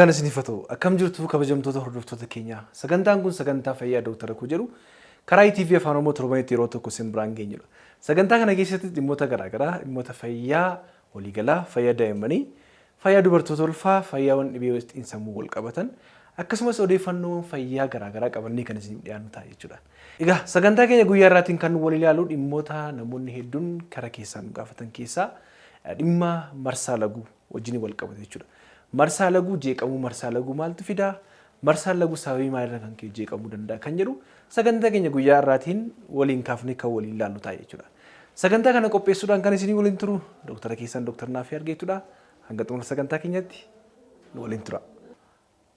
Kan isiniif haa ta'u, akkam jirtu kabajamtoota hordoftoota keenyaa? Sagantaan kun sagantaa fayyaa Dooktara Koo jedhu karaa ETV Afaan Oromoo torbanitti yeroo tokko isin biraan geenyudha. Sagantaa kana keessatti dhimmoota garaagaraa, dhimmoota fayyaa waliigalaa, fayyaa daa'immanii, fayyaa dubartoota ulfaa, fayyaawwan dhibee xiinsammuu wal qabatan, akkasumas odeeffannoowwan fayyaa garaagaraa qabannee kan isiniif dhiyaannu ta'a jechuudha. Egaa sagantaa keenya guyyaa irraatiin kan wal ilaalu dhimmoota namoonni hedduun kara keessaa nu gaafatan keessaa dhimma marsaa laguu wajjin wal qabate jechuudha. Marsaa laguu jeeqamuu, marsaa laguu maaltu fidaa? Marsaan laguu sababii maalirra kan ka'e jeeqamuu danda'a kan jedhu sagantaa keenya guyyaa har'aatiin waliin kaafnee kan waliin ilaallu ta'a jechuudha. Sagantaa kana qopheessuudhaan kan isinii waliin turu Dooktara keessan Dooktar Naafii Argeetudha. Hanga xumura sagantaa keenyaatti nu waliin tura.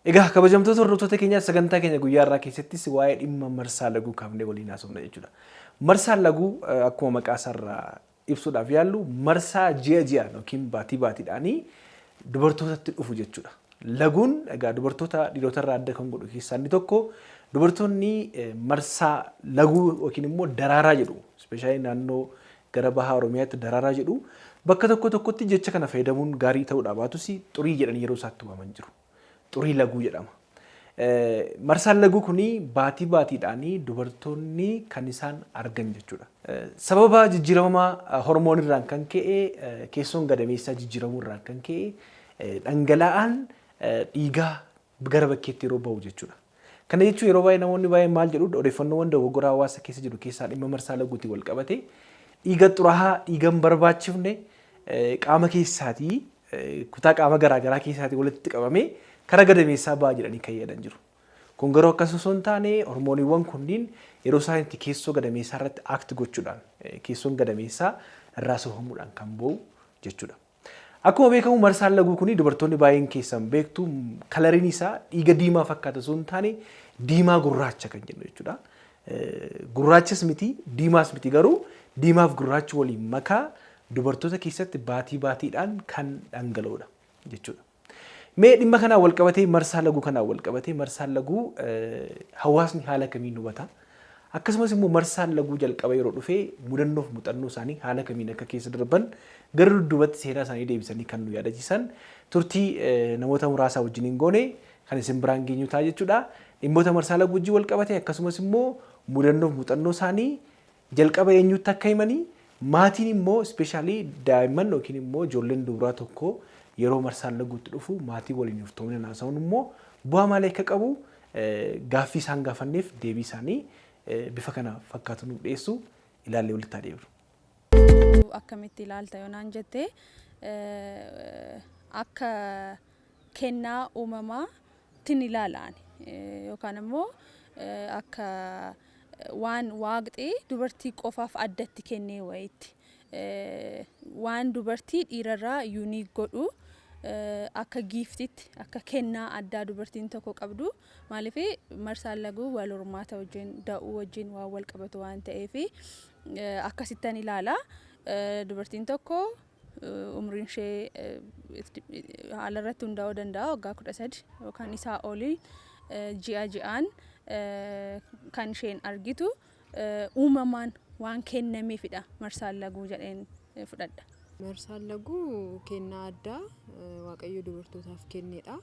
Egaa kabajamtoota hordoftoota keenyaa, sagantaa keenya guyyaa har'aa keessattis waa'ee dhimma marsaa laguu kaafnee waliin haasofna jechuudha. Marsaan laguu akkuma maqaa isaarraa ibsuudhaaf yaallu marsaa ji'a ji'aan yookiin baatii baatiidhaanii dubartootatti dhufu jechuudha. Laguun egaa dubartoota dhiirotarraa adda kan godhu keessaa inni tokko dubartoonni marsaa laguu yookiin immoo daraaraa jedhu. Ispeeshaalii naannoo gara bahaa Oromiyaatti daraaraa jedhu. Bakka tokko tokkotti jecha kana fayyadamuun gaarii ta'uudhaa baatus xurii jedhanii yeroo isaatti waaman jiru. Xurii laguu jedhama. Marsaan laguu kun baatii baatiidhaan dubartoonni kan isaan argan jechuudha. Sababa jijjiirama hormoonirraan kan ka'e, keessoon gadameessaa jijjiiramuu irraan kan ka'e, dhangala'aan dhiigaa gara bakkeetti yeroo bahu jechuudha. Kana jechuun yeroo baay'ee namoonni baay'een maal jedhu, odeeffannoowwan dogoggoraa hawaasa keessa jiru keessaa dhimma marsaa laguutiin wal qabate dhiiga xuraa'aa, dhiiga hin barbaachifne qaama keessaatii, kutaa qaama garaa garaa keessaatii walitti qabamee kara gadameessaa ba'a jedhanii kan yaadan jiru. Kun garuu akkas osoo hin taane, hormooniiwwan kunniin yeroo isaan itti keessoo gadameessaa irratti act gochuudhaan keessoon gadameessaa irraa sofamuudhaan kan ba'u jechuudha. Akkuma beekamu marsaan laguu kun dubartoonni baay'een keessan beektu, kalariin isaa dhiiga diimaa fakkaata osoo hin taane diimaa gurraacha kan jennu jechuudha. Gurraachas miti, diimaas miti, garuu diimaaf gurraachi waliin makaa dubartoota keessatti baatii baatiidhaan kan dhangala'udha jechuudha. Mee dhimma kanaan wal qabatee, marsaa laguu kanaan wal qabatee, marsaan laguu hawaasni haala kamiin hubata? Akkasumas immoo marsaan laguu jalqaba yeroo dhufe mudannoof muuxannoo isaanii haala kamiin akka keessa darban gara dudduubatti seenaa isaanii deebisanii kan nu yaadachiisan turtii namoota muraasaa wajjiniin goone kan isin biraan geenyu ta'a jechuudha. Dhimmoota marsaa laguu wajjin wal qabate, akkasumas immoo mudannoof muuxannoo isaanii jalqaba eenyutti akka himanii, maatiin immoo ispeeshaalii daa'imman yookiin immoo ijoolleen dubaraa tokko yeroo marsaan laguutti dhufu maatii waliin iftoominaan haasa'uun immoo bu'aa maalii akka qabu gaaffii isaan gaafanneef deebii isaanii bifa kana fakkaatu nuuf dhiyeessu ilaallee walitti haa deebinu. Akkamitti ilaalta yoo naan jette, akka kennaa uumamaatiin ilaala ani, yookaan immoo akka waan waaqxi dubartii qofaaf addatti kennee wayiitti, waan dubartii dhiirarraa unique godhu, akka giftitti, akka kennaa addaa dubartiin tokko qabdu. Maaliif, marsaan laguu wal hormaata wajjin, da'uu wajjin waan wal qabatu waan ta'eef akkasittan ilaala. Dubartiin tokko umriin ishee haala irratti hundaa'uu danda'a, waggaa 13 yookaan isaa olii ji'a ji'aan kan isheen argitu uumamaan waan kennameefidha marsaan laguu jedheen fudhadha. Marsaan laguu kennaa addaa Waaqayyo dubartootaaf kennedha.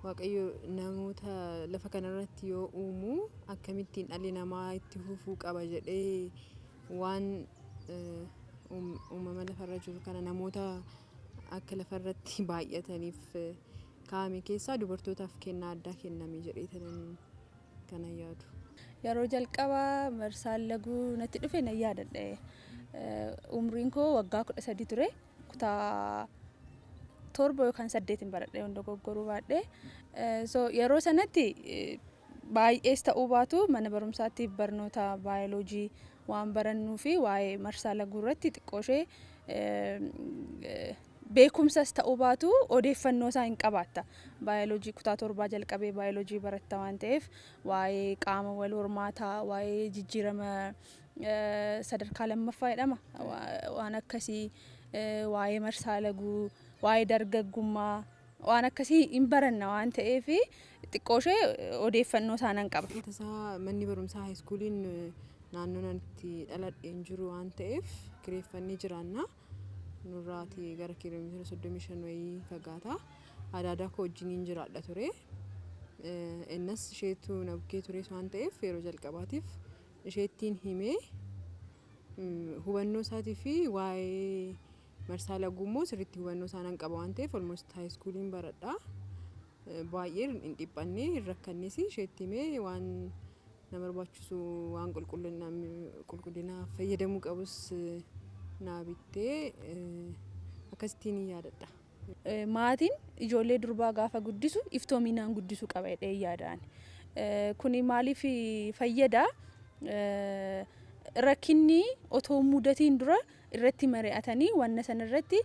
Waaqayyo namoota lafa kanarratti yoo uumu akkamittiin dhalli namaa itti fufuu qaba jedhee waan uumama lafarra jiru kana namoota akka lafarratti baay'ataniif kaa'ame keessaa dubartootaaf kennaa addaa kenname jedhee kana yaadu. Yeroo jalqaba marsaan laguu natti dhufe nan yaadadha. Umriin koo waggaa 13 ture. Kutaa 7 yookaan 8 baradhe yoon dogoggoruu baadhe. So yeroo sanatti baay'ees ta'uu baatu mana barumsaatti barnoota baayoloojii waan barannuu fi waa'ee marsaa laguu irratti xiqqoo ishee beekumsas ta'uu baatu odeeffannoo isaa hin qabaatta. Baayoloojii kutaa 7 jalqabee baayoloojii baratta waan ta'eef waa'ee qaama wal hormaataa, waa'ee jijjiirama sadarkaa lammaffaa jedhama. Waan akkasii, waa'ee marsaa laguu, waa'ee dargaggummaa waan akkasii hin baranna waan ta'eef xiqqoo ishee odeeffannoo isaa nan qaba. Tasaa manni barumsaa high schooliin naannoo natti dhaladhe hin jiru waan ta'eef kireeffannee jiraanna. Nurraati gara kiiloomeetira 35 wayii fagaata. Adaadaa koo wajjiniin jiraadha ture. Innas isheetu na bukkee tures waan ta'eef, yeroo jalqabaatiif isheettiin himee, hubannoo isaatii fi waa'ee marsaa laguu immoo sirriitti hubannoo isaa nan qaba waan ta'eef, almost high schooliin baradha. Baay'ee hin dhiphannee, hin rakkannes. Isheetti himee, waan na barbaachisu, waan qulqullinaaf fayyadamuu qabus naa bittee, akkasittiin yaadadha. Maatiin ijoollee durbaa gaafa guddisu iftoominaan guddisuu qaba jedhee yaadaan. Kuni maaliif fayyada? Rakkinni otoo mudatiin dura irratti mari'atanii, wanna sana irratti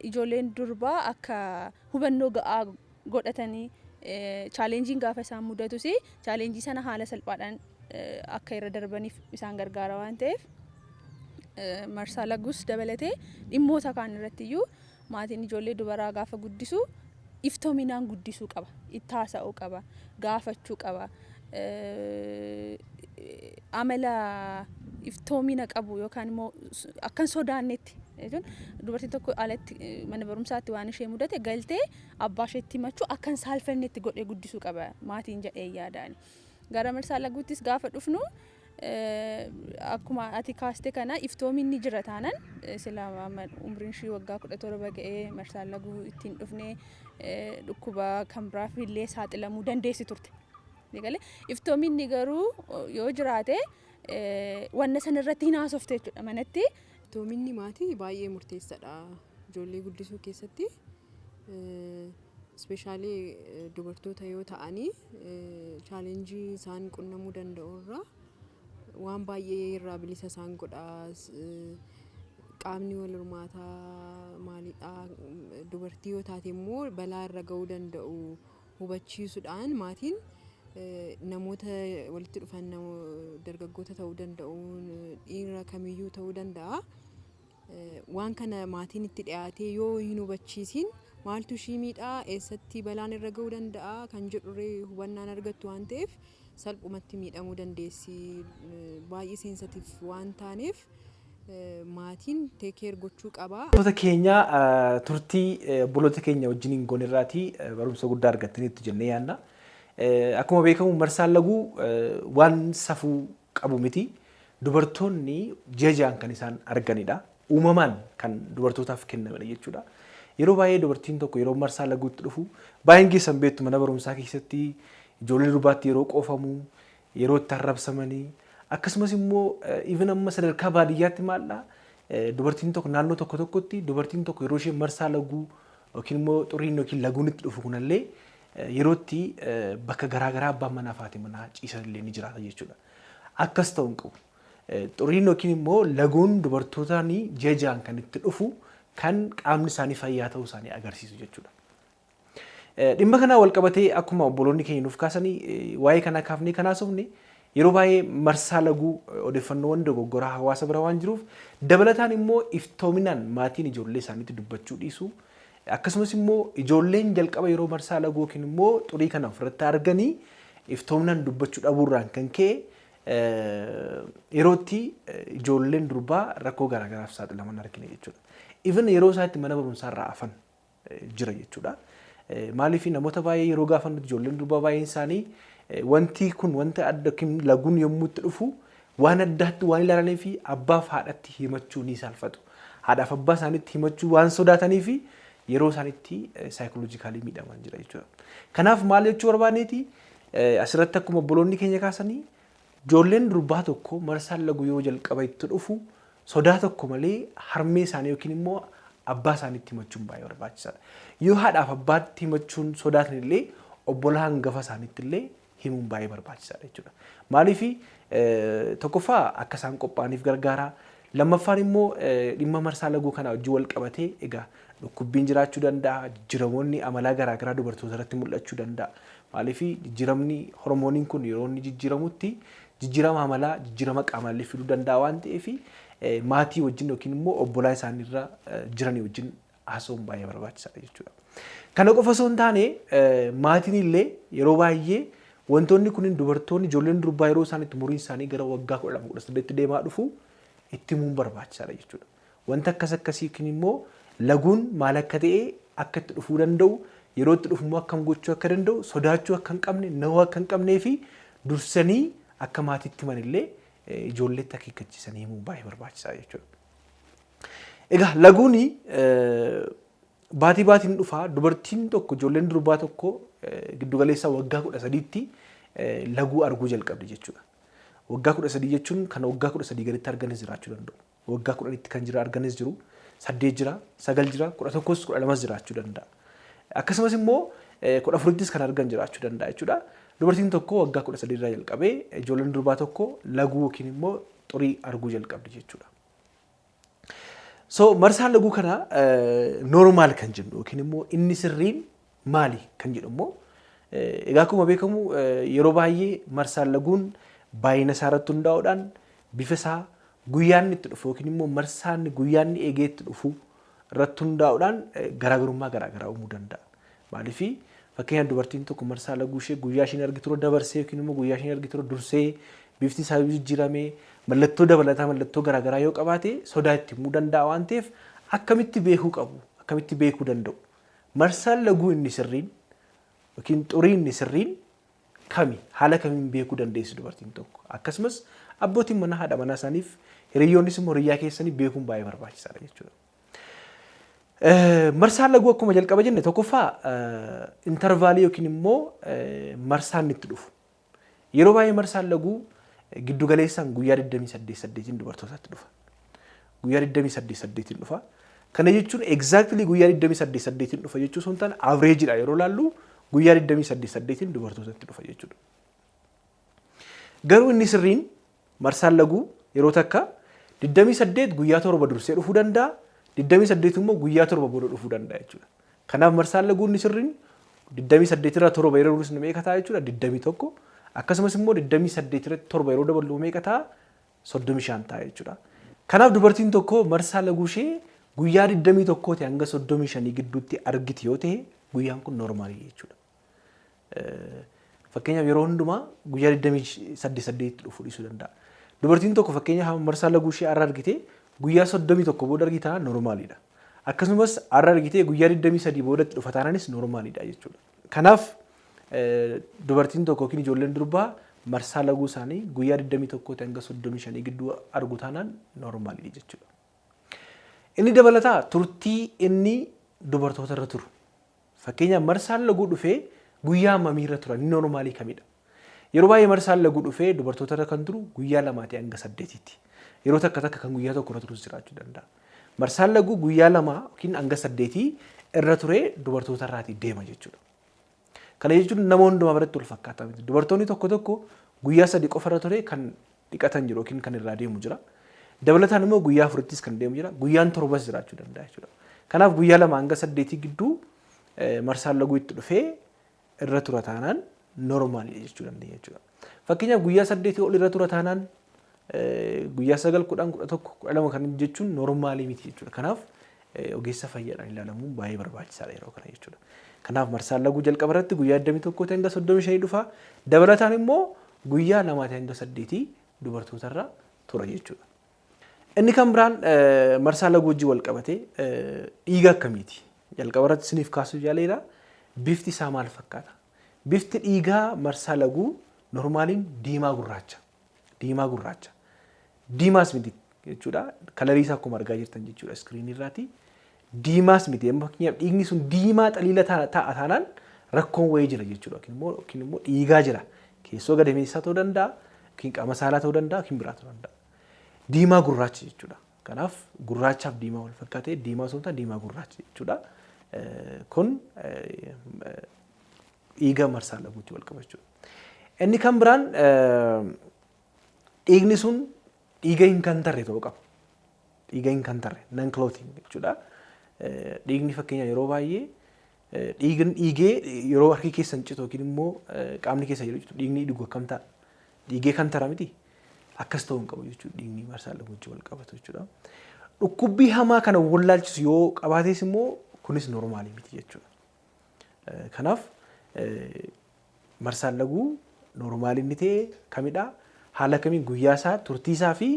ijoolleen durbaa akka hubannoo ga'aa godhatanii, challengeiin gaafa isaan mudatus challenge sana haala salphaadhaan akka irra darbaniif isaan gargaara waan ta'eef, marsaa laguus dabalatee dhimmoota kaan irratti iyyuu maatiin ijoollee dubaraa gaafa guddisu iftoominaan guddisuu qaba. Itti haasa'uu qaba. Gaafachuu qaba. Amala iftoomina qabu yookaan immoo akka hin sodaannetti jechuun, dubartiin tokko alatti mana barumsaatti waan ishee mudate galtee abbaa isheetti himachuu akka hin saalfannetti godhee guddisuu qaba maatiin jedhee yaadaan. Gara marsaa laguuttis gaafa dhufnu, akkuma ati kaaste kana, iftoominni jira taanan, sila umriin ishii waggaa 17 ga'ee marsaan laguu ittiin dhufne, dhukkuba kan biraaf illee saaxilamuu dandeessi turte. Iftoominni garuu yoo jiraate, wanna sana irratti hin haasofte jechuudha manatti. Iftoominni maatii baay'ee murteessaadha ijoollee guddisuu keessatti. Especially dubartoota yoo ta'anii, challenge isaan qunnamuu danda'u irraa waan baay'ee irraa bilisa isaan godha. Qaamni wal hormaataa maalidha, dubartii yoo taate immoo balaa irra ga'uu danda'u hubachiisuudhaan, maatiin namoota walitti dhufan, dargaggoota ta'uu danda'u, dhiira kamiyyuu ta'uu danda'a. Waan kana maatiin itti dhiyaatee yoo hin hubachiisin, maaltu ishii miidhaa, eessatti balaan irra ga'uu danda'a kan jedhurree hubannaan argattu waan ta'eef, salphumatti miidhamuu dandeessi. Baay'ee sensitive waan taaneef, maatiin take care gochuu qaba. Wantoota keenya turtii obboloota keenya wajjiniin goonirraatii barumsa guddaa argattaniitu jennee yaadna. Akkuma beekamu, marsaan laguu waan safuu qabu miti. Dubartoonni ji'a ji'aan kan isaan arganidha. Uumamaan kan dubartootaaf kennamedha jechuudha. Yeroo baay'ee dubartiin tokko yeroo marsaa laguutti dhufu, baay'een keessan beektu, mana barumsaa keessatti ijoollee durbaatti yeroo qoofamu, yeroo itti arrabsamanii, akkasumas immoo even amma sadarkaa baadiyyaatti maaldha, dubartiin tokko naannoo tokko tokkotti dubartiin tokko yeroo isheen marsaa laguu yookiin immoo xuriin yookiin laguun itti dhufu kunallee, yeroo itti bakka garaagaraa abbaan manaa fi haati manaa ciisan illee ni jiraata jechuudha. Akkas ta'uu hin qabu. Xuriin yookiin immoo laguun dubartootaan ji'a ji'aan kan itti dhufu kan qaamni isaanii fayyaa ta'uu isaanii agarsiisu jechuudha. Dhimma kanaa wal qabatee, akkuma obboloonni keenya nuuf kaasanii, waa'ee kanaa kaafnee kan haasofne, yeroo baay'ee marsaa laguu odeeffannoowwan dogoggoraa hawaasa bira waan jiruuf, dabalataan immoo iftoominaan maatiin ijoollee isaaniitti dubbachuu dhiisuu, akkasumas immoo ijoolleen jalqaba yeroo marsaa laguu yookiin immoo xurii kana ofirratti arganii iftoominaan dubbachuu dhabuurraan kan ka'e, yerootti ijoolleen durbaa rakkoo garaagaraaf saaxilaman argina jechuudha. Even yeroo isaatti mana barumsaa irraa hafan jira jechuudha. Maaliif, namoota baay'ee yeroo gaafannutti, ijoolleen durbaa baay'een isaanii wanti kun wanta adda yookiin laguun yommuu itti dhufu waan addaatti waan ilaalanii fi abbaaf haadhatti himachuu ni saalfatu. Haadhaaf abbaa isaaniitti himachuu waan sodaatanii fi yeroo isaanitti psychologically miidhaman jira jechuudha. Kanaaf maal jechuu barbaanneeti, asirratti akkuma obboloonni keenya kaasanii, ijoolleen durbaa tokko marsaan laguu yoo jalqaba itti dhufu sodaa tokko malee harmee isaanii yookiin immoo abbaa isaaniitti himachuun baay'ee barbaachisaadha. Yoo haadhaaf abbaatti himachuun sodaatan illee, obbolaa hangafa isaaniitti illee himuun baay'ee barbaachisaadha jechuudha. Maaliif, tokkoffaa akka isaan qophaa'aniif gargaara. Lammaffaan immoo dhimma marsaa laguu kana wajjin wal qabatee egaa dhukkubbiin jiraachuu danda'a, jijjiiramoonni amalaa garaagaraa dubartoota irratti mul'achuu danda'a. Maaliif, jijjiiramni hormooniin kun yeroo inni jijjiiramutti jijjiirama amalaa, jijjiirama qaamaallee fiduu danda'a waan ta'eef, maatii wajjin yookiin immoo obbolaa isaaniirra jiranii wajjin haasa'uun baay'ee barbaachisaadha jechuudha. Kana qofa osoo hin taane, maatiin illee yeroo baay'ee wantoonni kunniin dubartoonni, ijoolleen durbaa yeroo isaan itti umuriin isaanii gara waggaa 12, 18tti deemaa dhufu itti himuun barbaachisaadha jechuudha. Wanta akkas akkasii yookiin immoo laguun maal akka ta'e, akka itti dhufuu danda'u yeroo itti dhufu immoo akkam gochuu akka danda'u, sodaachuu akka hin qabne, nahuu akka hin qabnee fi dursanii akka maatiitti himan illee ijoolleetti akeekkachiisanii himuun baay'ee barbaachisaa jechuudha. Egaa laguun baatii baatiin dhufaa. Dubartiin tokko, ijoolleen durbaa tokko giddugaleessaa waggaa 13tti laguu arguu jalqabdi jechuudha. Waggaa 13 jechuun kan waggaa 13 gaditti arganis jiraachuu danda'u. Waggaa 10tti kan jira arganis jiru. 8 jira, 9 jira, 11s 12s jiraachuu danda'a. Akkasumas immoo 14ttis kan argan jiraachuu danda'a jechuudha. Dubartiin tokko waggaa 13 irraa jalqabee ijoolleen durbaa tokko laguu yookiin immoo xurii arguu jalqabdi jechuudha. So marsaan laguu kana normal kan jennu yookiin immoo inni sirriin maali kan jedhu immoo, egaa akkuma beekamu yeroo baay'ee marsaan laguun baay'ina isaa irratti hundaa'uudhaan bifa isaa, guyyaan itti dhufu yookiin immoo marsaan guyyaan eegee itti dhufu irratti hundaa'uudhaan garaagarummaa garaagaraa uumuu danda'a. Maaliif, fakkeenyaaf dubartiin tokko marsaa laguu ishee guyyaa isheen argitu irra dabarsee yookiin immoo guyyaa isheen argitu irra dursee bifti isaa jijjiiramee mallattoo dabalataa, mallattoo garaagaraa yoo qabaate sodaa itti himuu danda'a waan ta'eef, akkamitti beekuu qabu, akkamitti beekuu danda'u, marsaan laguu inni sirriin yookiin xurii inni sirriin kami, haala kamiin beekuu dandeessi dubartiin tokko, akkasumas abbootiin manaa haadha manaa isaaniif, hiriyyoonnis immoo hiriyyaa keessanii beekuun baay'ee barbaachisaadha jechuudha. Marsaan laguu akkuma jalqaba jenne tokkoffaa intervalii yookiin immoo marsaan itti dhufu. Yeroo baay'ee marsaan laguu giddu galeessaan guyyaa 28 8 dubartootatti dhufa. Guyyaa 28 8 dhufa. Kana jechuun exactly guyyaa 28 8 dhufa jechuu osoo hin taane, averagedha yeroo laallu guyyaa 28 8 dubartootatti dhufa jechuudha. Garuu inni sirriin marsaan laguu yeroo takka 28 guyyaa 7 dursee dhufuu danda'a. 28 immoo guyyaa 7 booda dhufuu danda'a jechuudha. Kanaaf marsaan laguu inni sirriin 28 irraa 7 yeroo dursine meeqa ta'a jechuudha? 21. Akkasumas immoo 28 irratti 7 yeroo daballu meeqa ta'a? 35 ta'a jechuudha. Kanaaf dubartiin tokko marsaa laguu ishee guyyaa 21 hanga 35 gidduutti argiti yoo ta'e, guyyaan kun normalii jechuudha. Fakkeenyaaf yeroo hundumaa guyyaa 28 8tti dhufuu dhiisuu danda'a. Dubartiin tokko fakkeenyaaf marsaa laguu ishee har'a argite guyyaa 31 booda argita, normaliidha. Akkasumas har'a argitee guyyaa 23 boodatti dhufa taanaanis normaliidha jechuudha. Kanaaf dubartiin tokko yookiin ijoolleen durbaa marsaa laguu isaanii guyyaa 21 hanga 35 gidduu argu taanaan normaliidha jechuudha. Inni dabalataa turtii inni dubartoota irra turu. Fakkeenyaaf marsaan laguu dhufee guyyaa hammamii irra tura, inni normalii kamidha? Yeroo baay'ee marsaan laguu dhufee dubartoota irra kan turu guyyaa 2 hanga 8tti. Yeroo takka takka kan guyyaa 1 irra turus jiraachuu danda'a. Marsaan laguu guyyaa 2 yookiin hanga 8 irra turee dubartoota irraatii deema jechuudha. Kana jechuun nama hundumaa biratti wal fakkaataa miti. Dubartoonni tokko tokko guyyaa 3 qofa irra turee kan dhiqatan jiru yookiin kan irraa deemu jira. Dabalataan immoo guyyaa 4ttis kan deemu jira. Guyyaan 7s jiraachuu danda'a jechuudha. Kanaaf guyyaa 2 hanga 8 gidduu marsaan laguu itti dhufee irra tura taanaan normaliidha jechuu dandeenya jechuudha. Fakkeenyaaf guyyaa 8 ol irra tura taanaan, guyyaa 9, 10, 11, 12 kan jechuun normalii miti jechuudha. Kanaaf ogeessa fayyaadhaan ilaalamuun baay'ee barbaachisaadha yeroo kana jechuudha. Kanaaf marsaan laguu jalqaba irratti guyyaa 21 hanga 35 dhufa. Dabalataan immoo guyyaa 2 hanga 8 dubartootarra tura jechuudha. Inni kan biraan marsaa laguu wajjin wal qabatee dhiiga akkamiiti? Jalqaba irratti isiniif kaasuu yaaleera. Bifti isaa maal fakkaata? Bifti dhiigaa marsaa laguu normaliin diimaa gurraacha. Diimaa gurraacha. Diimaas miti jechuudha. Colorii isaa akkuma argaa jirtan jechuudha screenii irraati. Diimaas miti. Amma fakkeenyaaf dhiigni sun diimaa xaliila ta'a taanaan rakkoon wayii jira jechuudha. Yookiin immoo dhiigaa jira. Keessoo gadameessaa ta'uu danda'a, yookiin qaama saalaa ta'uu danda'a, yookiin biraa ta'uu danda'a. Diimaa gurraacha jechuudha. Kanaaf gurraachaaf diimaa wal fakkaatee, diimaa osoo hin taane diimaa gurraacha jechuudha. Kun dhiiga marsaa laguutti wal qaba jechuudha. Inni kan biraan dhiigni sun dhiiga hin kantarre ta'uu qaba. Dhiiga hin kantarre, non clotting jechuudha. Dhiigni fakkeenya yeroo baay'ee dhiigni dhiigee yeroo harki keessan citu yookiin immoo qaamni keessa yeroo citu dhiigni dhiigu akkam ta'a? Dhiigee kan tara miti? Akkas ta'uu hin qabu jechuudha dhiigni marsaa laguu wajjin wal qabatu jechuudha. Dhukkubbii hamaa kana wallaalchisu yoo qabaates immoo kunis normalii miti jechuudha. Kanaaf marsaan laguu normalii inni ta'e kamidha? Haala kamiin guyyaa isaa, turtii isaa fi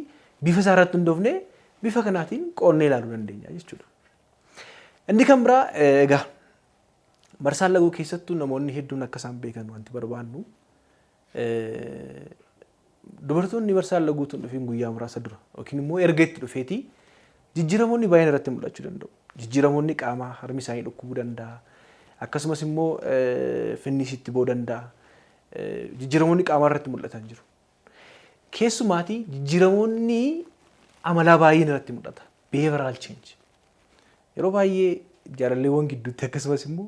bifa isaa irratti hundoofnee bifa kanaatiin qoonnee ilaaluu dandeenya jechuudha. Inni kan biraa egaa Marsaan laguu keessattuu namoonni hedduun akka isaan beekan wanti barbaannu, dubartoonni marsaan laguutu hin dhufin guyyaa muraasa dura yookiin immoo erga itti dhufeetii jijjiiramoonni baay'een irratti mul'achuu danda'u. Jijjiiramoonni qaamaa, harmi isaanii dhukkubuu danda'a. Akkasumas immoo finniis itti ba'uu danda'a. Jijjiiramoonni qaamaa irratti mul'atan jiru. Keessumaatii jijjiiramoonni amalaa baay'een irratti mul'ata. Behavioral change. Yeroo baay'ee jaalalleewwan gidduutti, akkasumas immoo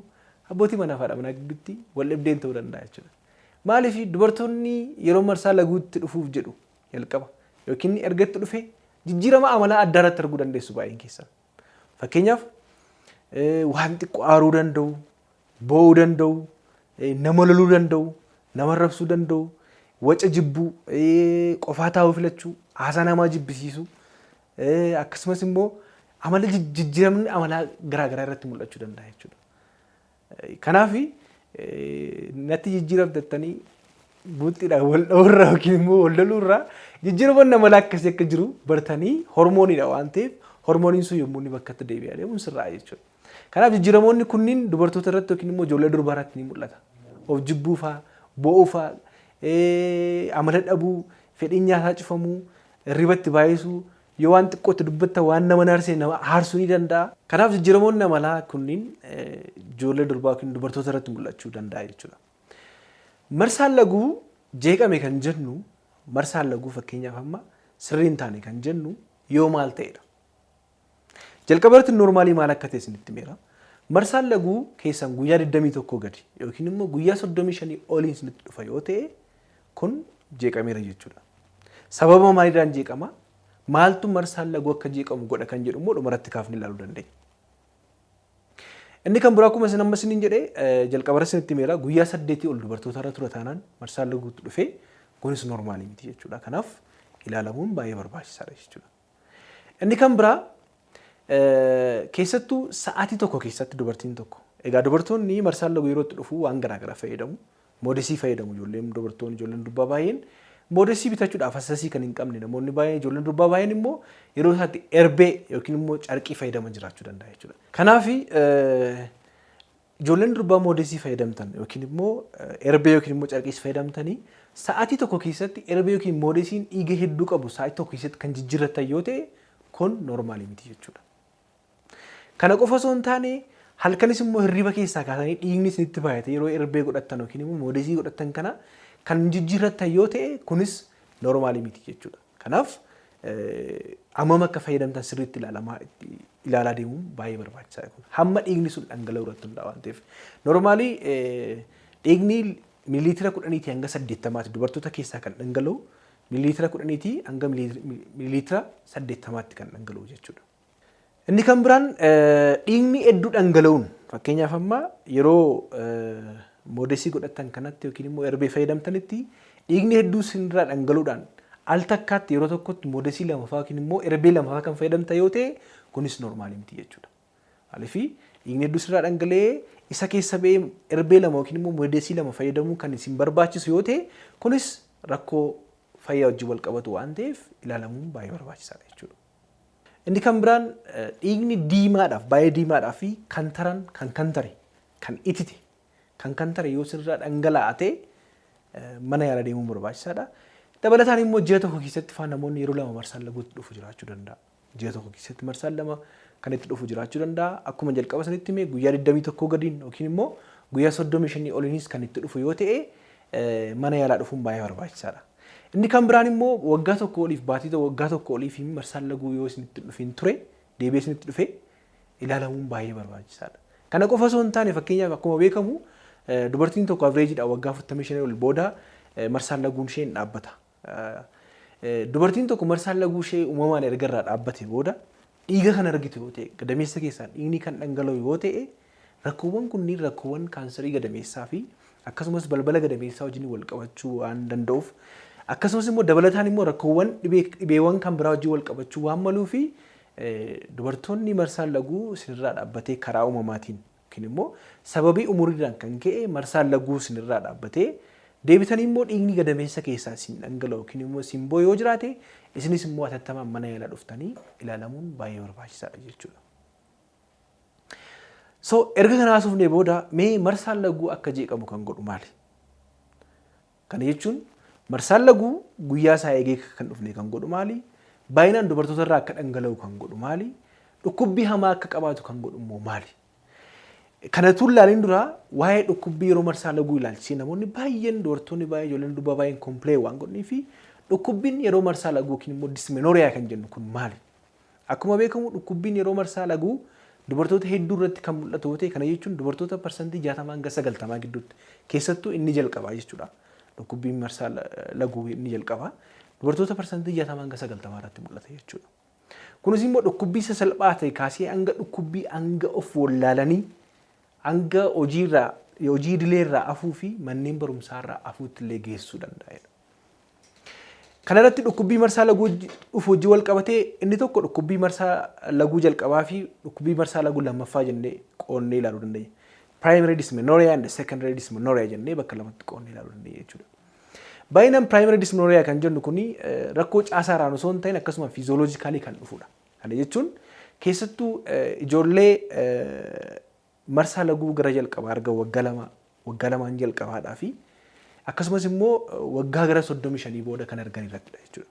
abbootii manaa fi haadha manaa gidduutti wal dhibdeen ta'uu danda'a jechuudha. Maaliif? Dubartoonni yeroo marsaa laguutti dhufuuf jedhu jalqaba yookiin erga itti dhufe jijjiirama amalaa addaa irratti arguu dandeessu baay'een keessan. Fakkeenyaaf, waan xiqqoo aaruu danda'u, boo'uu danda'u, nama loluu danda'u, nama arrabsuu danda'u, waca jibbuu, qofaa taa'uu filachuu, haasaa namaa jibbisiisuu, akkasumas immoo amala jijjiiramni amalaa garaagaraa irratti mul'achuu danda'a jechuudha. Kanaaf, natti jijjiiramtettanii buuxxiidhaan wal dha'uurraa yookiin immoo wal loluurraa, jijjiiramoonni amalaa akkasii akka jiru bartanii, hormooniidha waan ta'eef, hormooniin sun yommuu inni bakkatti deebi'aa deemuun sirraa jechuudha. Kanaaf, jijjiiramoonni kunniin dubartoota irratti yookiin immoo ijoollee durbaa irratti ni mul'ata. Of jibbuu fa'aa, boo'uu fa'aa, amala dhabuu, fedhiin nyaataa cufamuu, hirribatti baay'isuu, yoo waan xiqqootti dubbatta waan nama naarsee nama aarsuu ni danda'a. Kanaaf, jijjiiramoonni amalaa kunniin ijoollee durbaa yookiin dubartoota irratti mul'achuu danda'a jechuudha. Marsaan laguu jeeqame kan jennu, marsaan laguu fakkeenyaaf amma sirrii hin taane kan jennu yoo maal ta'edha? Jalqaba irratti normalii maal akka ta'e isinitti himeera. Marsaan laguu keessan guyyaa 21 gadi yookiin immoo guyyaa 35 oliin isinitti dhufa yoo ta'e, kun jeeqameera jechuudha. Sababa maaliidhaan jeeqama? Maaltu marsaan laguu akka jeeqamu godha kan jedhu immoo dhumarratti kaafnee ilaaluu dandeenya. Inni kan biraa, akkuma isin amma isiniin jedhee jalqaba isinitti himeera, guyyaa 8 ol dubartoota irra tura taanaan marsaan laguutti dhufee, kunis normalii miti jechuudha. Kanaaf, ilaalamuun baay'ee barbaachisaadha jechuudha. Inni kan biraa, keessattuu sa'aatii tokko keessatti dubartiin tokko, egaa dubartoonni marsaan laguu yeroo itti dhufu waan garaagaraa fayyadamu. Moodesii fayyadamu ijoolleen dubartoonni, ijoolleen durbaa baay'een. Moodesii bitachuudhaaf accessii kan hin qabne namoonni baay'een, ijoolleen durbaa baay'een immoo yeroo isaatti erbee yookiin immoo carqii fayyadaman jiraachuu danda'a jechuudha. Kanaaf, ijoolleen durbaa moodesii fayyadamtan yookiin immoo erbee yookiin immoo carqiis fayyadamtanii, sa'aatii tokko keessatti erbee yookiin moodesiin dhiiga hedduu qabu sa'aatii tokko keessatti kan jijjiirratan yoo ta'e, kun normalii miti jechuudha. Kana qofa osoo hin taane, halkanis immoo hirriba keessaa kaasanii dhiigni isinitti baay'ate yeroo erbee godhattan yookiin immoo moodesii godhattan kana kan jijjiirrattan yoo ta'e, kunis normalii miti jechuudha. Kanaaf, hammam akka fayyadamtan sirriitti ilaalamaa ilaalaa deemuun baay'ee barbaachisaadha kun. Hamma dhiigni sun dhangala'u irratti hundaa'a waan ta'eef. Normalii dhiigni miliiliitira 10tii hanga 80ti dubartoota keessaa kan dhangala'u, miliiliitira 10tii hanga miliiliitira 80tti kan dhangala'u jechuudha. Inni kan biraan, dhiigni hedduu dhangala'uun, fakkeenyaaf amma yeroo moodesii godhattan kanatti yookiin immoo erbee fayyadamtanitti dhiigni hedduu isinirraa dhangala'uudhaan al takkaatti yeroo tokkotti moodesii lama fa'aa yookiin immoo erbee lama fa'aa kan fayyadamtan yoo ta'e, kunis normalii miti jechuudha. Maaliif? Dhiigni hedduu isinirraa dhangala'ee isa keessa ba'ee erbee lama yookiin immoo moodesii lama fayyadamuu kan isin barbaachisu yoo ta'e, kunis rakkoo fayyaa wajjin wal qabatu waan ta'eef ilaalamuun baay'ee barbaachisaadha jechuudha. Inni kan biraan, dhiigni diimaadhaaf, baay'ee diimaadhaa fi kan taran kan kantare, kan itite, kan kantare yoo sirraa dhangala'aa ta'e, mana yaala deemuun barbaachisaadha. Dabalataan immoo ji'a tokko keessatti faa namoonni yeroo lama marsaan laguutti dhufu jiraachuu danda'a. Ji'a tokko keessatti marsaan lama kan itti dhufu jiraachuu danda'a. Akkuma jalqaba sanitti hime, guyyaa 21 gadiin yookiin immoo guyyaa 35 oliinis kan itti dhufu yoo ta'e, mana yaalaa dhufuun baay'ee barbaachisaadha. Inni kan biraan immoo, waggaa tokko oliif, baatii waggaa tokko oliif marsaan laguu yoo isinitti dhufin ture, deebi'ee isinitti dhufe, ilaalamuun baay'ee barbaachisaadha. Kana qofa osoo hin taane, fakkeenyaaf akkuma beekamu dubartiin tokko averageiidhaan waggaa 45 ol booda marsaan laguun ishee hin dhaabbata. Dubartiin tokko marsaan laguu ishee uumamaan erga irraa dhaabbate booda dhiiga kan argitu yoo ta'e, gadameessa keessaan dhiigni kan dhangala'u yoo ta'e, rakkoowwan kunniin rakkoowwan kaansarii gadameessaa fi akkasumas balbala gadameessaa wajjin wal qabachuu waan danda'uuf, akkasumas immoo dabalataan immoo rakkoowwan dhibeewwan kan biraa wajjin wal qabachuu waan maluu fi, dubartoonni marsaan laguu isinirraa dhaabbatee karaa uumamaatiin yookiin immoo sababii umuriidhaan kan ka'e marsaan laguu isinirraa dhaabbatee, deebitanii immoo dhiigni gadameessa keessaa isin dhangala'u yookiin immoo isin boo'u yoo jiraate, isinis immoo hatattamaan mana yaalaa dhuftanii ilaalamuun baay'ee barbaachisaadha jechuudha. So erga kana haasofnee booda, mee marsaan laguu akka jeeqamu kan godhu maali? Kana jechuun marsaan laguu guyyaa isaa eegee kan dhufne kan godhu maali? Baay'inaan dubartoota irraa akka dhangala'u kan godhu maali? Dhukkubbii hamaa akka qabaatu kan godhu immoo maali? Kana tuun ilaaliin dura, waa'ee dhukkubbii yeroo marsaa laguu ilaalchisee namoonni baay'een, dubartoonni baay'een, ijoolleen durbaa baay'een complain waan godhanii fi dhukkubbiin yeroo marsaa laguu yookiin immoo dysmenorrhea kan jennu kun maali? Akkuma beekamu, dhukkubbiin yeroo marsaa laguu dubartoota hedduu irratti kan mul'atu yoo ta'e, kana jechuun dubartoota 60% hanga 90% gidduutti, keessattuu inni jalqabaa jechuudha. Dhukkubbiin marsaa laguu inni jalqabaa dubartoota 60% hanga 90% irratti mul'ata jechuudha. Kunis immoo dhukkubbii sasalphaa ta'e kaasee hanga dhukkubbii hanga of wallaalanii, hanga hojiirraa, hojii idileerraa afuu fi manneen barumsaarraa afuutti illee geessuu danda'a. Kana irratti dhukkubbii marsaa laguu dhufu wajjin wal qabatee, inni tokko dhukkubbii marsaa laguu jalqabaa fi dhukkubbii marsaa laguu lammaffaa jennee qoonnee ilaaluu dandeenya. Primary dysmenorrhea and secondary dysmenorrhea jennee bakka lamatti qoonnee ilaaluu dandeenya jechuudha. Baay'inaan primary dysmenorrhea kan jennu kuni rakkoo caasaarraan osoo hin ta'in akkasuma physiologically kan dhufudha. Kana jechuun keessattuu ijoollee marsaa laguu gara jalqabaa argan, waggaa 2, waggaa 2n jalqabaadhaa fi akkasumas immoo waggaa gara 35 booda kan argan irrattidha jechuudha.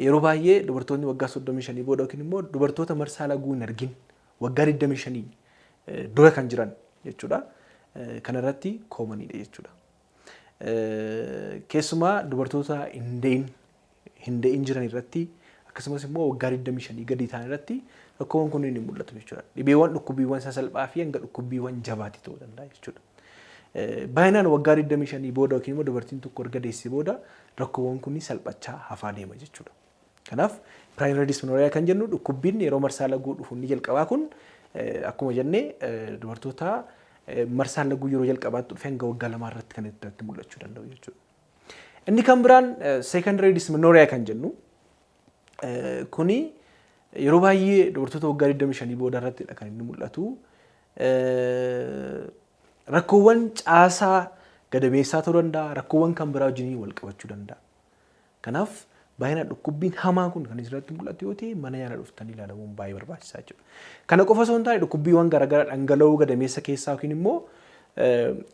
Yeroo baay'ee dubartoonni waggaa 35 booda yookiin immoo dubartoota marsaa laguu hin argin waggaa 25 dura kan jiran jechuudha. Kanarratti commoniidha jechuudha. Keessumaa dubartoota hin da'in jiran irratti, akkasumas immoo waggaa 25 gadi ta'an irratti rakkoowwan kunneen ni mul'atu jechuudha. Dhibeewwan dhukkubbiiwwan sasalphaa fi hanga dhukkubbiiwwan jabaatti ta'uu danda'a jechuudha. Baay'inaan waggaa 25 booda yookiin immoo dubartiin tokko erga deessee booda rakkoowwan kunniin salphachaa hafaa deema jechuudha. Kanaaf primary dysmenorrhea kan jennu, dhukkubbiin yeroo marsaa laguu dhufu inni jalqabaa kun, akkuma jennee dubartoota marsaan laguu yeroo jalqabaatti dhufe hanga waggaa 2 irratti kan itti mul'achuu danda'u jechuudha. Inni kan biraan secondary dysmenorrhea kan jennu kuni yeroo baay'ee dubartoota waggaa 25 booda irrattidha kan inni mul'atu. Rakkoowwan caasaa gadameessaa ta'uu danda'a, rakkoowwan kan biraa wajjin wal qabachuu danda'a. Kanaaf baay'inaan dhukkubbiin hamaa kun kan isirratti mul'atu yoo ta'e, mana yaala dhuftanii ilaalamuun baay'ee barbaachisaa jechuudha. Kana qofa osoo hin taane, dhukkubbiiwwan garaagaraa dhangala'oo gadameessa keessaa yookiin immoo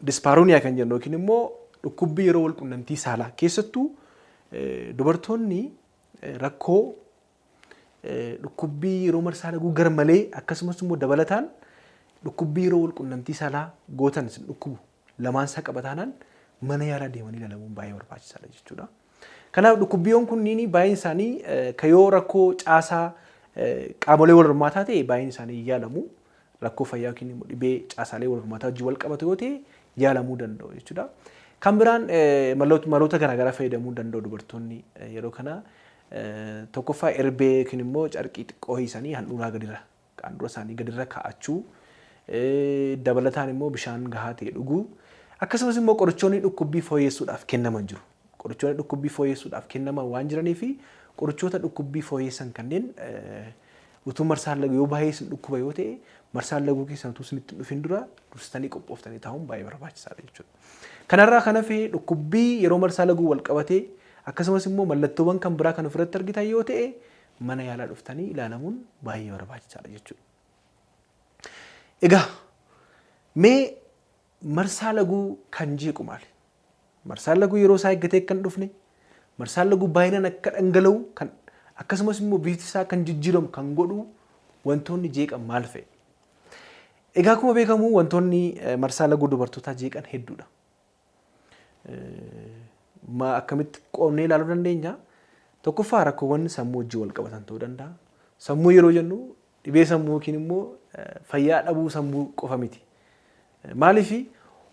dyspareunia kan jennu yookiin immoo dhukkubbii yeroo wal qunnamtii saalaa, keessattuu dubartoonni rakkoo dhukkubbii yeroo marsaa laguu gar malee, akkasumas immoo dabalataan dhukkubbii yeroo wal qunnamtii saalaa gootan isin dhukkubu lamaan isaa qabataanaan, mana yaalaa deemanii ilaalamuun baay'ee barbaachisaadha jechuudha. Kanaaf dhukkubbiiwwan kunniin baay'een isaanii kan yoo rakkoo caasaa qaamolee wal hormaataa ta'e baay'een isaanii yaalamu. Rakkoo fayyaa yookiin immoo dhibee caasaalee wal hormaataa wajjin wal qabatu yoo ta'e yaalamuu danda'u jechuudha. Kan biraan maloota garaagaraa fayyadamuu danda'u dubartoonni yeroo kana. Tokkoffaa, erbee yookiin immoo carqii xiqqoo hiisanii handhuuraa gadirra, handhuura isaanii gadirra kaa'achuu, dabalataan immoo bishaan gahaa ta'e dhuguu, akkasumas immoo qorichoonni dhukkubbii fooyyessuudhaaf kennaman jiru. Qorichoonni dhukkubbii fooyyessuudhaaf kennaman waan jiranii fi qorichoota dhukkubbii fooyyessan kanneen utuu marsaan laguu yoo baay'ee isin dhukkuba yoo ta'e, marsaan laguu keessan utuu isinitti hin dhufin dura dursitanii qophooftanii taa'uun baay'ee barbaachisaadha jechuudha. Kanarraa kan hafe, dhukkubbii yeroo marsaa laguu wal qabatee, akkasumas immoo mallattoowwan kan biraa kan ofirratti argitan yoo ta'e, mana yaalaa dhuftanii ilaalamuun baay'ee barbaachisaadha jechuudha. Egaa mee marsaa laguu kan jeequ maali? Marsaan laguu yeroo isaa eeggatee akka hin dhufne, marsaan laguu baay'inaan akka dhangala'u kan, akkasumas immoo bifti isaa kan jijjiiramu kan godhu wantoonni jeeqan maal fa'i? Egaa akkuma beekamu, wantoonni marsaa laguu dubartootaa jeeqan hedduudha. Akkamitti qoonnee ilaaluu dandeenya? Tokkoffaa, rakkoowwan sammuu wajjin wal qabatan ta'uu danda'a. Sammuu yeroo jennu dhibee sammuu yookiin immoo fayyaa dhabuu sammuu qofa miti. Maaliif?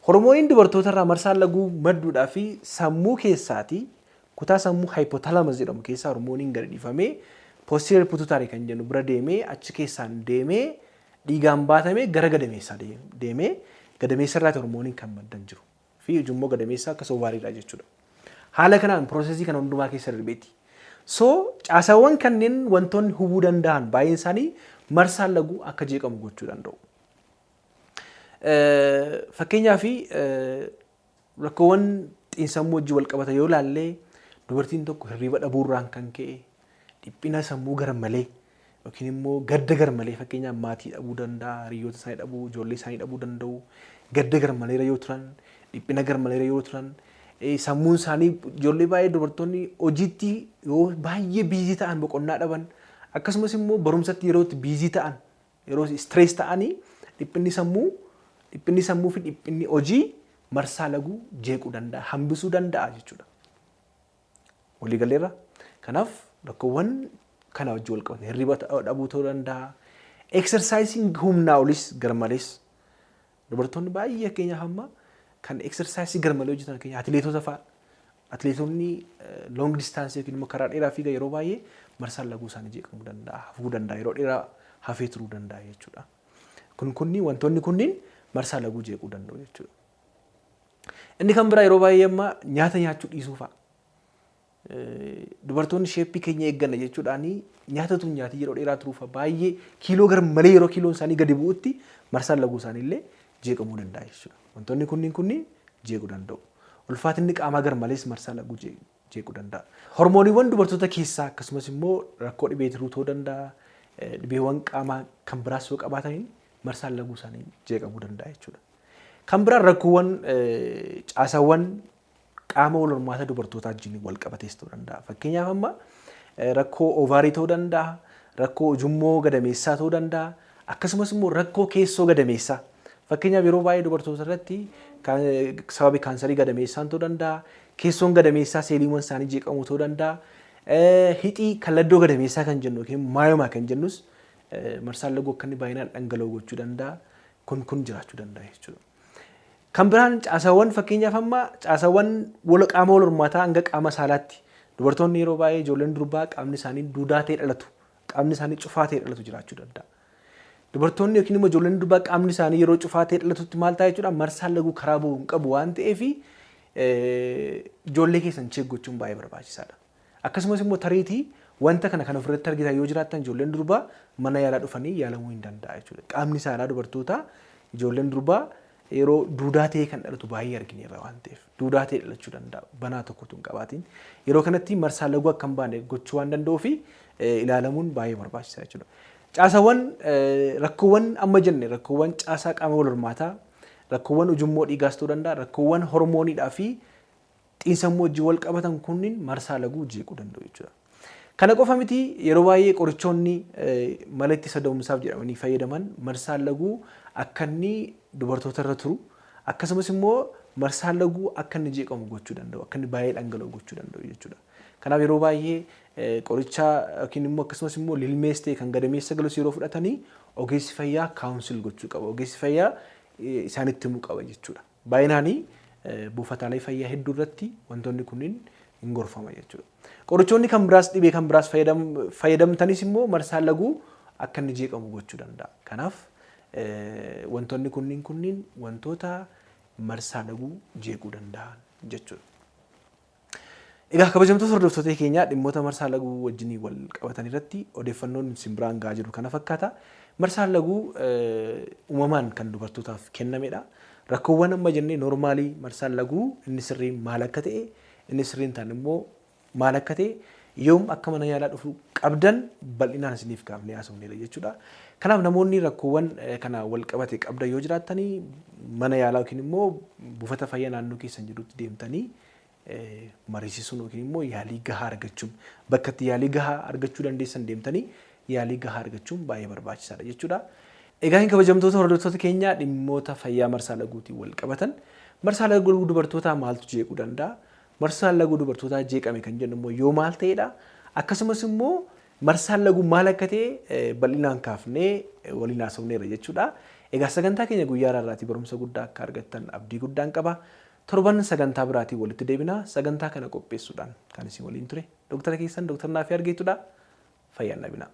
Hormooniin dubartoota irraa marsaan laguu madduudhaa fi sammuu keessaatii kutaa sammuu hypothalamus jedhamu keessaa hormooniin gadi dhiifamee posterior pituitary kan jennu bira deemee, achi keessaan deemee, dhiigaan baatamee gara gadameessaa deemee, gadameessa irraati hormooniin kan maddan jiru fi ujummoo gadameessaa akkasuma ovaryiidha jechuudha. Haala kanaan processii kana hundumaa keessa darbeeti. So caasaawwan kanneen wantoonni hubuu danda'an baay'een isaanii marsaan laguu akka jeeqamu gochuu danda'u. Fakkeenyaaf, rakkoowwan xiinsammuu wajjin wal qabatan yoo ilaalle, dubartiin tokko hirriba dhabuurraan kan ka'e, dhiphina sammuu gara malee, Yookiin immoo gadda garmalee, fakkeenyaaf maatii dhabuu danda'a, hiriyoota isaanii dhabuu, ijoollee isaanii dhabuu danda'u. Gadda garmalee yoo turan, dhiphina garmalee yoo turan, sammuun isaanii, ijoollee baay'ee, dubartoonni hojiitti yoo baay'ee busy ta'an, boqonnaa dhaban, akkasumas immoo barumsatti yeroo itti busy ta'an, yeroo stress ta'anii, dhiphinni sammuu fi dhiphinni hojii marsaa laguu jeequu danda'a, hambisuu danda'a jechuudha. Waliigaleerra. Kanaaf rakkoowwan kana wajjin wal qabatan hirriba dhabuu ta'uu danda'a. Exerciseiin humnaa olis, garmalees, dubartoonni baay'ee, fakkeenyaaf amma kan exercise garmalee hojjetan, fakkeenyaaf atileetota fa'a. Atileetonni long distance yookiin immoo karaa dheeraa fiigan yeroo baay'ee marsaan laguu isaanii jeeqamuu danda'a, hafuu danda'a, yeroo dheeraa hafee turuu danda'a jechuudha. Kun kunni wantoonni kunniin marsaa laguu jeequu danda'u jechuudha. Inni kan biraa yeroo baay'ee amma nyaata nyaachuu dhiisuu fa'a. Dubartoonni shape keenya eegganna jechuudhaan nyaata tun nyaatii yeroo dheeraa turuuf baay'ee kiiloo garmalee, yeroo kiiloon isaanii gadi bu'utti marsaan laguu isaanii illee jeeqamuu danda'a jechuudha. Wantoonni kunniin jeequu danda'u. Ulfaatinni qaamaa garmalees marsaa laguu jeequu danda'a. Hormooniiwwan dubartoota keessaa, akkasumas immoo rakkoo dhibee tiruu ta'uu danda'a. Dhibeewwan qaamaa kan biraas yoo qabaataniin marsaan laguu isaanii jeeqamuu danda'a jechuudha. Kan biraan rakkoowwan caasaawwan qaama wal hormaata dubartootaa wajjin wal qabatees ta'uu danda'a. Fakkeenyaaf amma rakkoo ovary ta'uu danda'a, rakkoo ujummoo gadameessaa ta'uu danda'a, akkasumas immoo rakkoo keessoo gadameessaa. Fakkeenyaaf yeroo baay'ee dubartoota irratti sababii kaansarii gadameessaan ta'uu danda'a, keessoon gadameessaa seeliiwwan isaanii jeeqamuu ta'uu danda'a. Hixii kalladdoo gadameessaa kan jennu yookiin myoma kan jennus marsaan laguu akka inni baay'inaan dhangala'u gochuu danda'a. Kun jiraachuu danda'a jechuudha. Kan biraan caasaawwan, fakkeenyaaf amma caasaawwan qaama wal hormaataa hanga qaama saalaatti, dubartoonni yeroo baay'ee, ijoolleen durbaa qaamni isaanii duudaa ta'e dhalatu, qaamni isaanii cufaa ta'e dhalatu jiraachuu danda'a. Dubartoonni yookiin immoo ijoolleen durbaa qaamni isaanii yeroo cufaa ta'e dhalatutti maal ta'a jechuudha? Marsaan laguu karaa bu'uu hin qabu waan ta'eef ijoollee keessan check gochuun baay'ee barbaachisaadha. Akkasumas immoo tariitii wanta kana kan ofirratti argitan yoo jiraattan, ijoolleen durbaa mana yaalaa dhufanii yaalamuu hin danda'a jechuudha. Qaamni saalaa dubartootaa, ijoolleen durbaa yeroo duudaa ta'e kan dhalatu baay'ee argineerra waan ta'eef, duudaa ta'e dhalachuu danda'a, banaa tokkotu hin qabaatiin. Yeroo kanatti marsaa laguu akka hin baane gochuu waan danda'uu fi ilaalamuun baay'ee barbaachisaa jechuudha. Caasaawwan, rakkoowwan amma jenne, rakkoowwan caasaa qaama wal hormaataa, rakkoowwan ujummoo dhiigaas ta'uu danda'a, rakkoowwan hormooniidhaa fi xiinsammuu wajjin wal qabatan kunniin marsaa laguu jeequu danda'u jechuudha. Kana qofa miti, yeroo baay'ee qorichoonni mala ittisa da'umsaaf jedhamanii fayyadaman marsaan laguu akka inni dubartoota irra turu, akkasumas immoo marsaan laguu akka inni jeeqamu gochuu danda'u, akka inni baay'ee dhangala'u gochuu danda'u jechuudha. Kanaaf yeroo baay'ee qoricha yookiin immoo akkasumas immoo lilmees ta'e kan gadameessa galus yeroo fudhatanii ogeessi fayyaa counsel gochuu qaba. Ogeessi fayyaa isaanitti himuu qaba jechuudha. Baay'inaanii buufataalee fayyaa hedduu irratti wantoonni kunniin hin gorfama jechuudha. Qorichoonni kan biraas, dhibee kan biraas fayyadamtanis immoo marsaan laguu akka inni jeeqamu gochuu danda'a. Kanaaf wantoonni kunniin wantoota marsaa laguu jeequu danda'an jechuudha. Egaa kabajamtoota hordoftoota keenyaa, dhimmoota marsaa laguu wajjin wal qabatan irratti odeeffannoon isin biraan gahaa jiru kana fakkaata. Marsaan laguu uumamaan kan dubartootaaf kennamedha. Rakkoowwan amma jennee, normal marsaan laguu inni sirriin maal akka ta'e, inni sirriin ta'an immoo maal akka ta'e, yoom akka mana yaalaa dhufuu qabdan bal'inaan isiniif kaafnee haasofneera jechuudha. Kanaaf namoonni rakkoowwan kana wal qabate qabdan yoo jiraattanii, mana yaalaa yookiin immoo buufata fayyaa naannoo keessan jirutti deemtanii mariisisuun yookiin immoo yaalii gahaa argachuun, bakka itti yaalii gahaa argachuu dandeessan deemtanii yaalii gahaa argachuun baay'ee barbaachisaadha jechuudha. Egaa hin kabajamtoota hordoftoota keenyaa, dhimmoota fayyaa marsaa laguutiin wal qabatan, marsaa laguu dubartootaa maaltu jeequu danda'a? Marsaan laguu dubartootaa jeeqame kan jennu immoo yoo maal ta'edha? Akkasumas immoo marsaan laguu maal akka ta'e bal'inaan kaafnee waliin haasofneerra jechuudha. Egaa sagantaa keenya guyyaa har'aatii barumsa guddaa akka argattan abdii guddaan qaba. Torban sagantaa biraatiin walitti deebina. Sagantaa kana qopheessuudhaan kan isin waliin ture Dooktara keessan Dooktar Naafii Argeetudha. Fayyaan dhabinaa.